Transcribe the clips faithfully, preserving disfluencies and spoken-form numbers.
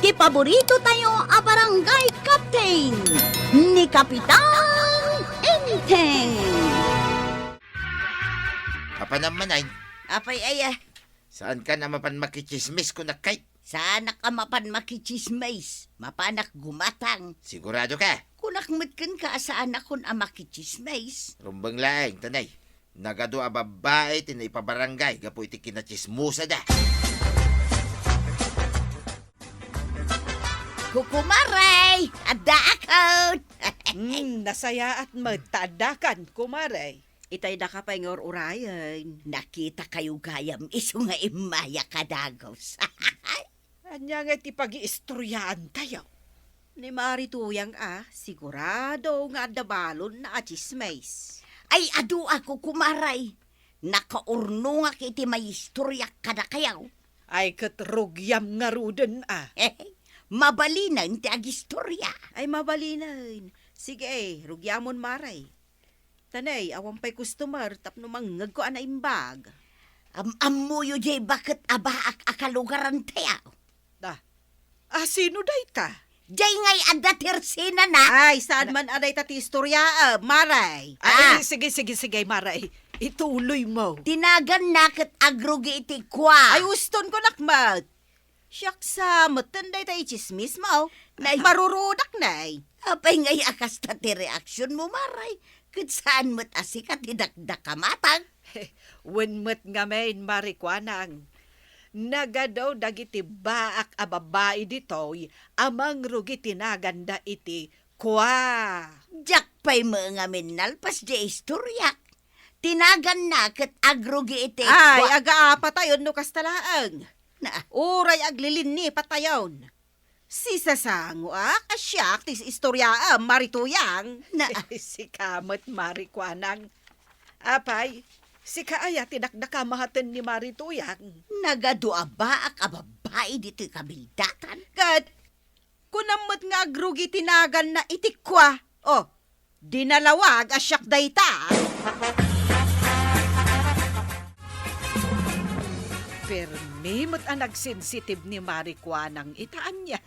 Ti paborito tayo a barangay captain, ni Kapitan Enteng. Apaman, Manay? Apay aya? Saan ka na mapan makichismis, kunak kay? Saanak a mapan makichismis. Mapanak gumatang. Sigurado ka? Kunak met kenka a saanakon a makichismis. Rumbeng laeng, tanay. Nagadu a babbai ti naipabarangay gapu iti kinachismosada. Kukumaray, addaakon. Hmm, nasayaat met ta addakan, kumaray. Itay daka pay nga ur-urayen. Nakita kayo gayam isu nga immaya ka dagus. Ania nga ti pagiistoryaantayo? Ni Mari Tuyang a, sigurado nga adda balonna a chismis. Ay, adu a kukumaray. Nakaurnongak iti maistoryak kadakayo. Ay, ket rugiam ngaruden a. Mabalinen ti agistorya. Ay, mabalinen. Sige, rugiamon, Mari. Tanay, awan pay customer tapno mangngegko a naimbag. Am-ammoyo jay baket a baak a kalugarantayo. Da. A, sino dayta? Jay ngay adda ti ersenana. Ay, saan man a dayta ti istorya, ah, Maray. Ah. Ay, sige, sige, sige, Maray. Ituloy mo. Tinaganna ket agrugi iti kua. Ay, uston ko, nakmat. Siak sa metten dayta ichismis mo. Nay. Marurudak, nay. Apay ngay a kasta ti reaksyon mo, Maray? Ket saan met a sika ti dakdakamatang? Wen met ngamin, Mari Kuanang. Nagadu dagiti baak a babbai ditoy a mangrugi ti naganda iti kua. Diak pay met ngamin nalpas diay istoryak. Ti naganna ket agrugi iti Ay, kua- aga apatayon no kasta laeng. Na. Uray aglilinni patayon. Sisasangoak a siak ti istoryaam, Mari Tuyang. Na. Sika met, Mari Kuanang. Apay, sika aya ti dakdakamaten ni Mari Tuyang? Nagadu a baak a babbai ditoy kabildatan. Ket kunam met nga agrugi ti naganna iti kua. Oh, di nalawag a siak dayta. Permi met a nagsensitive ni Mari Kuanang ita ania.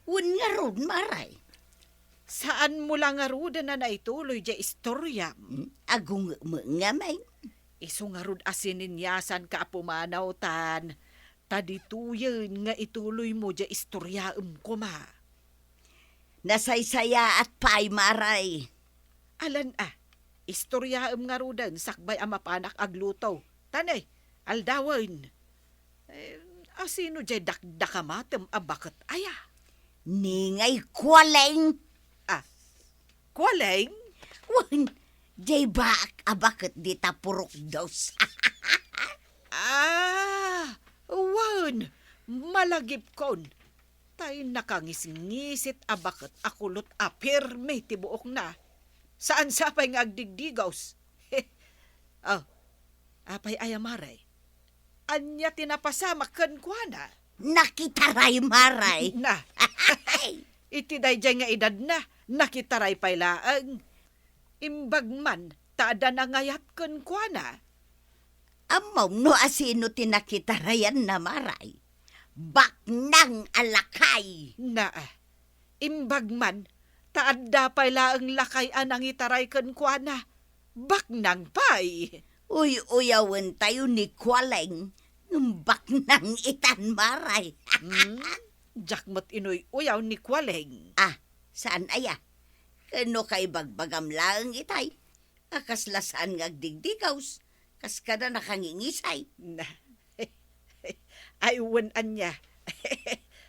Wen ngarud, Maray. Saan mo la ngaruden a naituloy diay istoriam? Hmm, agunge met ngamin. Isu ngarud a sininyasanka a pumanaw tan, ta ditoyen nga ituloy mo diay istoriaem koma. Nasaysayaat pay, Maray. Alan a, istoriaem ngaruden sakbay a mapanak agluto. Tanay, aldawen. Eh, asino diay dakdakamatem a baket aya? Ni ngay Kualeng. Ah, Kualeng? Wen, diay baak a baket dita purok dos. Ah, wen, malagipkon. Tay nakangisngisit a baket a kulot a pirmi ti buokna. Saan sa pay nga agdigdigos. Oh, apay aya, Maray? Ania ti napasamak kenkuana? Nakitaray, Maray. Na. Iti daydiay nga edadna, nakitaray pay laeng. Imbag man ta adda nangayat kenkuana. Ammom no asino ti nakitarayanna, Maray? Baknang a lakay. Na, imbag man ta adda pay laeng lakay a nangitaray kenkuana. Baknang pay. Uy-uyawentayo ni Kualeng, ngem baknang itan, Maray. Hmm? Diak met inuy-uyaw ni Kualeng. Ah, saan aya? Ken no kaibagbagam laeng itay, a kasla saan nga agdigdigaws, kas kada nakangingisay. Na. Ay, wen ania.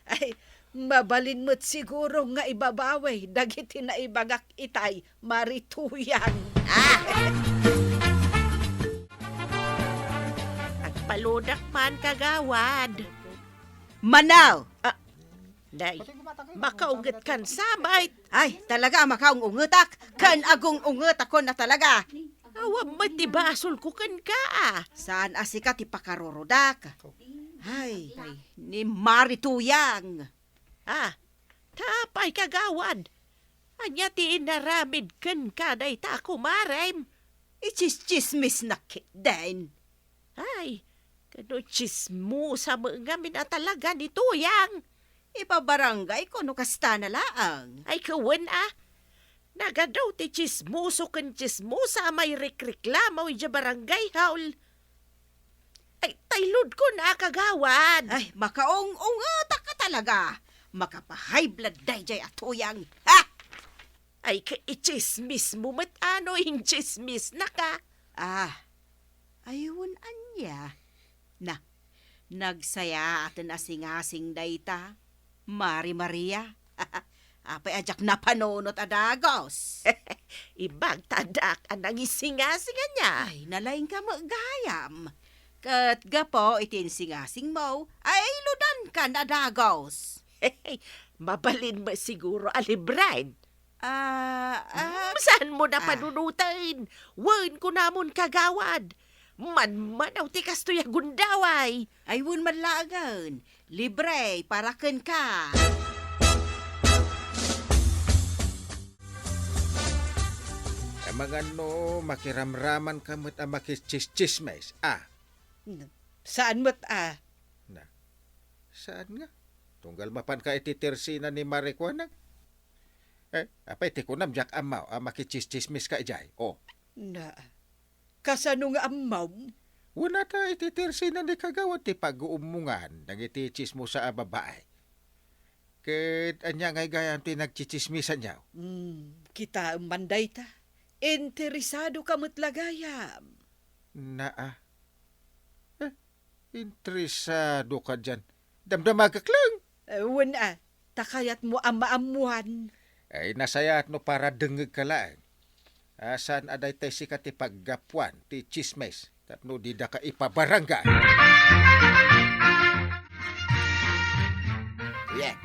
Ay, mabalin met siguro nga ibabawi dagiti naibagak itay, Mari Tuyang. Ah! Agpaludak man, kagawad. Manaw! Ah, Day, makaunget kan sabay. Ay, talaga, makaung-ungetak. Kan agung-ungetakon na talaga. Awan met ti basolko kenka, a. Saan a sika ti pakarurudak? Ay, ay, ni Mari Tuyang. Ah, ta apay, kagawad? Ania ti inaramid kenka dayta a kumarem? Ichischismisnak ketdin. Ay, kano chismosa met ngamin a talaga ni Tuyang. Ipabarangay ko no kasta na laeng. Ay, kawen a. Nagadu ti tsismoso ken tsismosa a mairikreklamo idiay barangay hall. Ay, taylodkon a, kagawad. Ay, makaung-ungetak ka talaga. Makapa-high blood daydiay a tuyang. Ha? Ay, ka-, itsismismo met a no intsismisnaka. Ah, ay, wen ania. Na, nagsayaaten a singasing dayta, Mari Maria. Apay a diak napanunot a dagus? Ibagtadak a nangisingasing ania. Ay, nalaingka met gayam. Ket gapu iti insingasingmo, ay, iludankan a dagus. Mabalin met siguro a libren. Ah, ah, Hmm, saanmo ah. napanunoten? Wen, kunamon, kagawad. Manmanaw ti kastoy a gundaway. Ay, wen man laengen. Libre para kenka. Amangan no makiramraman ka met a makitsistsismis, a? N-, saan met a? Na, saan nga? Tunggal mapanka iti tersina ni Mari Kuanang. Eh, apay ti kunam, diak ammo a makitsistsismis ka idiay? Oh. Na, kasano nga ammom? Wen a ta iti tersina ni kagawad ti pag-uummongan dagiti tsismosa a babae. Ket ania ngay gayam ti nagtsitsismisanyo? Hmm, kitaem man dayta. Interesado ka met la gayam. Naa. Eh, interesado ka dian. Damdamagak lang. Eh, wen a, ta kayatmo a maammuan. Ay, nasayaat no para dengngegka laeng. A, saan a daytay sika ti paggapuan ti tsismis tapno didaka ipabarangay. Kuya,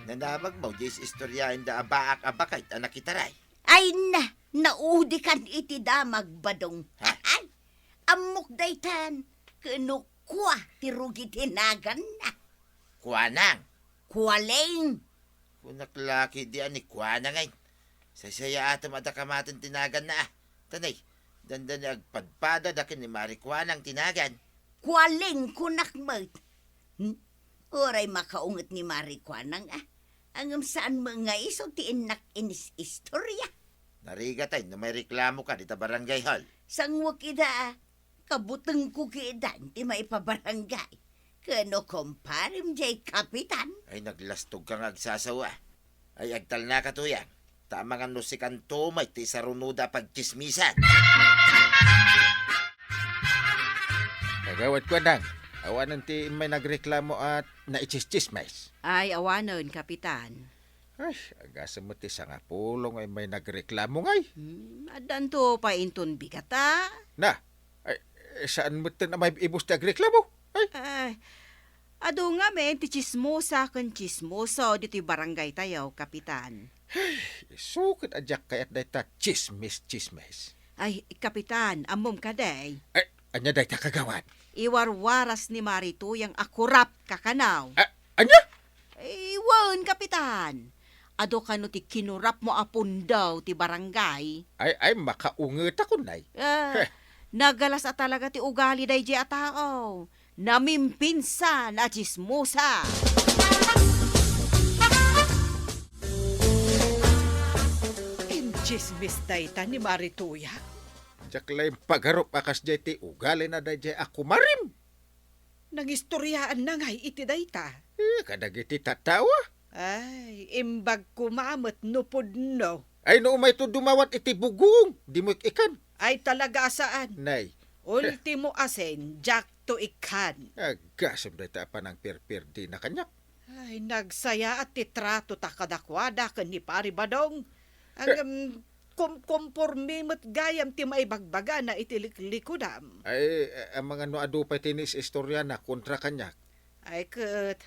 nanamagmo diay istoryaenda a baak a baket a nakitaray? Ay na, naudikan iti damag, Badong. Ha? Ay, ammok daytan, ken no kua ti rugi ti naganna. Kuanang? Kualing. Kunak la ketdi a ni Kuanang ay. Saysayaatem a dakamaten ti naganna, a. Tanay, dandani agpadpadada ken ni Mari Kuanang ti nagan. Kualing kunak met. Hmm? Uray makaunget ni Mari Kuanang, a. Ngem saan met nga isu ti innak inis-istorya. Narigatay no maireklamoka dita barangay hall. Sanguek ida, a. Kabutengko ketdi ti maipabarangay. Ken no kumparem diay kapitan. Ay, naglastogka nga agsasawa. Ay, agtalnaka, Tuyang. Ta amangan no sikanto met ti isarunoda a pagtsismisan. Kagawad Kuanang, awanen ti immay nagreklamo a naitsistsismis? Ay, awanen, Kapitan. Ay, agasem met ti sangapulo nga immay nagreklamo ngay. Hmm, addanto pay inton bigat a. Na, ay, eh, saan metten a maib-ibus ti agreklamo? Ay. Ay, adu ngamin ti tsismosa ken tsismoso ditoy barangaytayo, Kapitan. Ay, isu ket a diak kayat dayta tsismis-tsismis. Ay, Kapitan, ammom kadi? Ay, ania dayta, kagawad? Iwarwaras ni Mari Tuyang a kurap kakanaw. A-, ania? Ay, wen, Kapitan. Adu kano ti kinurapmo a pundao ti barangay? Ay, ay, makaungetakon, nay. Ah, Heh. Nagalas a talaga ti ugali daydiay a tao. Namimpinsan a tsismosa. Intsismis dayta ni Mari Tuyang. Diak la impagarup a kasdiay ti ugalina daydiay a kumarem. Nangistoryaanna ngay iti dayta? Eh, kadagiti tattao, a. Ay, imbag koma met no pudno. Ay, no umayto dumawat iti bugong, dimo ik-ikan. Ay, talaga a saan. Nay. Ultimo asin, diakto ikan. Agasem dayta a panangpirpirdina kaniak. Ay, nagsayaat ti trato ta kadakuada ken ni Pari Badong. Ang, Eh. em, Kumkompormi met gayam ti maibagbagana iti liklikudam. Ay, eh, amangan no adu pay ti inis-istoriana kontra kaniak. Ay, ket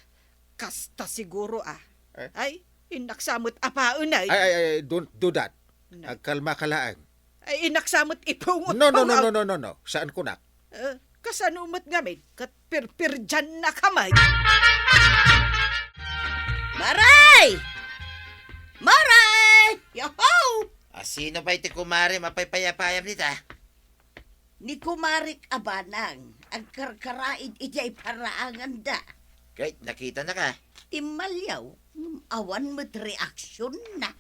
kasta siguro, a. Eh? Ay, innak sa met apaen, ay. Ay, ay, ay, don't do that. Na. Agkalmaka laeng. Ay, innak sa met ipungot. No, no, no, no, no, no, no. Saan kunak? Eh, kasano met ngamin? Ket pirpirdiannaka met. Maray! Maray! Yoho! A, sino pay ti kumarem a paypayapayam dita? Ni kumarek a banang, agkarkaraid idiay paraanganda. Ket nakitanaka. Timmaliaw, ngem awan met reaksionna.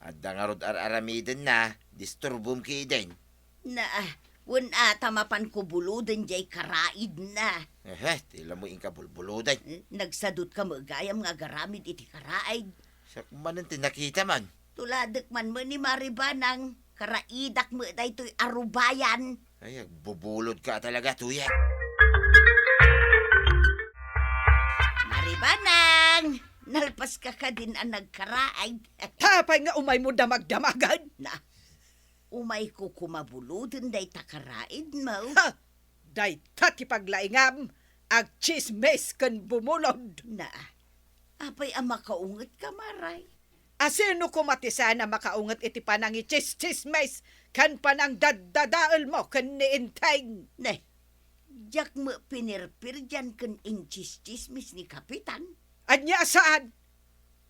Adda ngarud ar-aramidenna, disturbom ketdin. Na, wen a ta mapanko buloden jay karaidna. Ehe, ti la mo inka bulbuloden. Eh, nagsadutka met gayam nga agaramid iti karaid. Siak manen ti nakitam. Tuladek man met ni Mari Banang, karaidak met daytoy a rubayan. Ay, agbubulodka talaga, Tuyang. Mari Banang, nalpaska kadin a nagkaraid. Apay nga umaymo damagdamagan? Na, umayko koma buloden dayta karaidmo. Ha! Dayta ti paglaingam, agtsismis ken bumulod. Na, apay a makaungetka, Mari? A sino koma ti saan a makaunget iti panangitsistsismis ken panangdaddadaelmo ken ni Enteng? Ne, diak met pinirpirdian ken intsistsismis ni Kapitan. Ania a saan?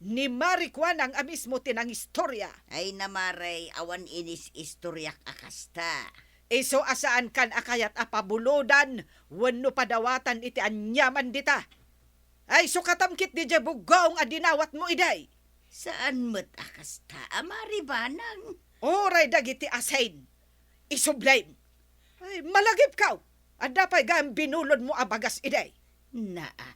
Ni Mari Kuanang a mismo ti nangistoria. Ay na, Mari, awan inis-istoriak a kasta. Isu a saankan a kayat a pabulodan wenno padawatan iti aniaman dita. Ay, sukatam ketdi diay buggoong a dinawatmo idi. Saan met a kasta a Mari Banang. Uray dagiti asin, isublim. Ay, malagipkaw. Adda pay gayam binulodmo a bagas idi. Naa,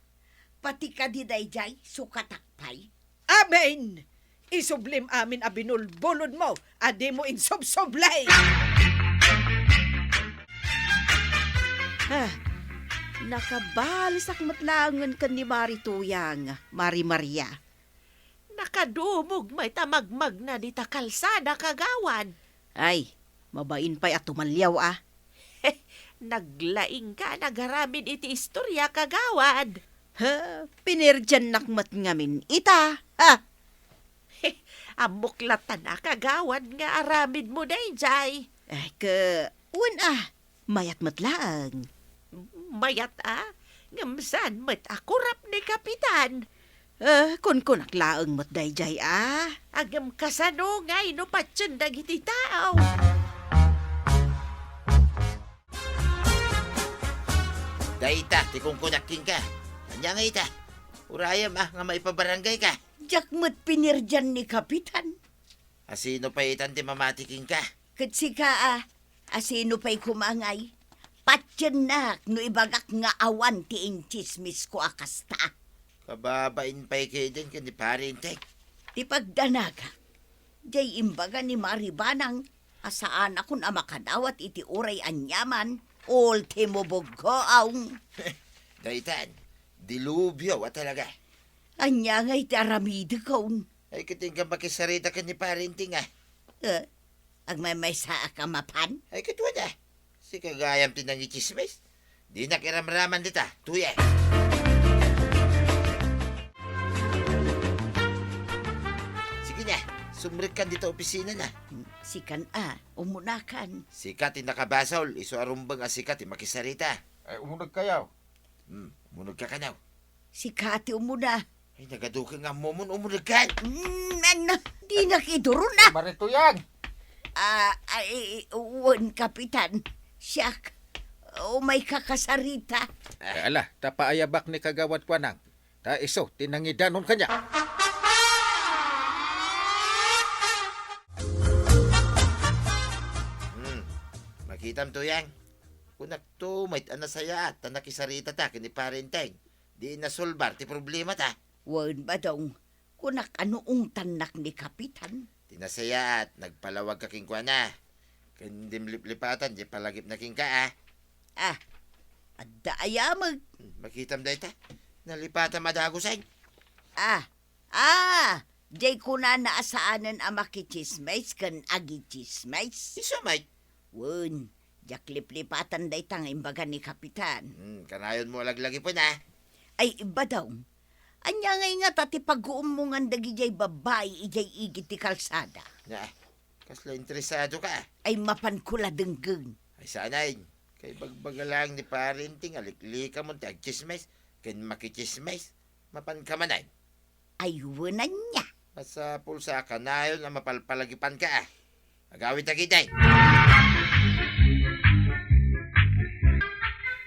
pati kadi daydiay, sukatak pay. Amen! Isublim amin a binulbulodmo a dimo insubsubli! Ah, nakabalisak met laengen ken ni Mari Tuyang, Mari Maria. Nakadumog met a magmagna dita kalsada, kagawad. Ay, mabain pay a tumaliaw a. Naglaingka a nagaramid iti istoria, kagawad. Ha, pinirdiannak met ngamin ita. Ha? Ammok latta a kagawad nga aramidmo daydiay. Ay, ke, wen a, mayat met laeng. Mayat a? Ngem saan met a kurap ni Kapitan? Eh, kunkunak laeng met daydiay a. Ngem kasano ngay no patien dagiti tao? Dayta ti kunkunak kenka. Ania ngay ita? Urayem a nga maipabarangayka. Diak met pinirdian ni Kapitan. A sino pay itan ti mamati kenka? Ket sika a, a sino pay koma ngay? Patiennak no ibagak nga awan ti intsismisko a kasta. Kababain pay ketdin ken ni Pari Enteng. Ti pagdanagak, jay imbaga ni Mari Banang a saanakon a makadawat iti uray aniaman, ultimo buggoong. Daytan, dilubyo a talaga. Ania ngay ti aramidekon? Ay, ket inka makisarita ken ni Pari Enteng a. Eh, agmaymaysaak a mapan? Ay, ket wen a. Sika gayam ti nangitsismis. Dinak iramraman dita, Tuyang. Sige na, sumrekkan dita opisina na. Sikan a, umunakan. Sika ti nakabasol, isu a rumbeng a sika ti makisarita. Ay, umunegkayo. Hmm, umunegka kano. Sika ti umuna. Ay, nagadukel nga ammomon umunegkan. Mm, ano? Dinak iduruna. Mari Tuyang. Ah, ay, wen, Kapitan. Siak. Umayka kasarita. Ay, ala, ta paayabak ni Kagawad Kuanang. Ta isu ti nangidanon kaniak. Hmm. Makitam, Tuyang. Kunakto met a nasayaat ta nakisaritata ken ni Pari Enteng. Di nasolbar ti problemata. Wen, Badong, kunak a no ungtannak ni Kapitan. Ti nasayaat, nagpalawagka kenkuana. Ken dimliplipatan ti palagipna kenka, a. Ah, adda ayameg. Hmm, makitam dayta. Nalipatam a dagusen. Ah, ah, jay kunana a saanen a makitsismis ken agitsismis. Isu met. Wen, diak liplipatan dayta nga imbaga ni Kapitan. Hmm, kanayonmo a laglagipen, a. Ay, Badong, ania ngay ngata ti paguummongan dagidiay babbai idiay igid ti kalsada? Na, kasla interesadoka? Ay, mapanko la denggen. Ay, saanen. Kay bagbaga laeng ni Pari Enteng a liklikamon ti agtsismis ken makitsismis. Mapanka manen. Ay, wen ania. Masapul sa a kanayon a mapalpalagipanka, a. Agawidta ketdin.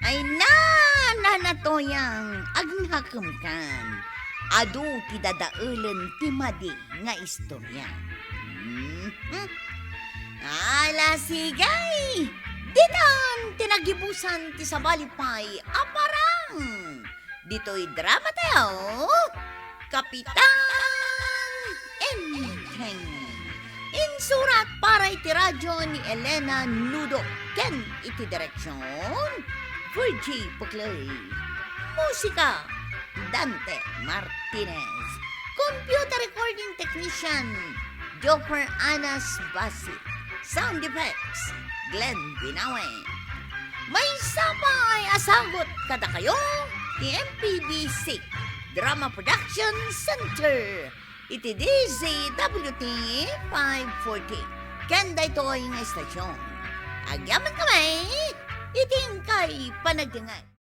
Ay na, Nana Tuyang, agnakemkan. Adu ti dadaelen ti madi nga istorya. Mhm. Ala, sige! Ditan ti nagibusan ti sabali pay a parang. Ditoy drama tayo, Kapitan Enteng. Insurat para iti radyo ni Elena Nudo ken iti direksyon, Virgie Puclay. Musika, Dante Martinez. Computer recording technician, Joffer Anas Basi. Sound effects, Glenn Binawe. Maysa pay a sagut kadakayo ti M P B C Drama Production Center iti D Z W T five forty. Ken daytoy nga istasyon, agyamankami iti inkay panagdengngeg.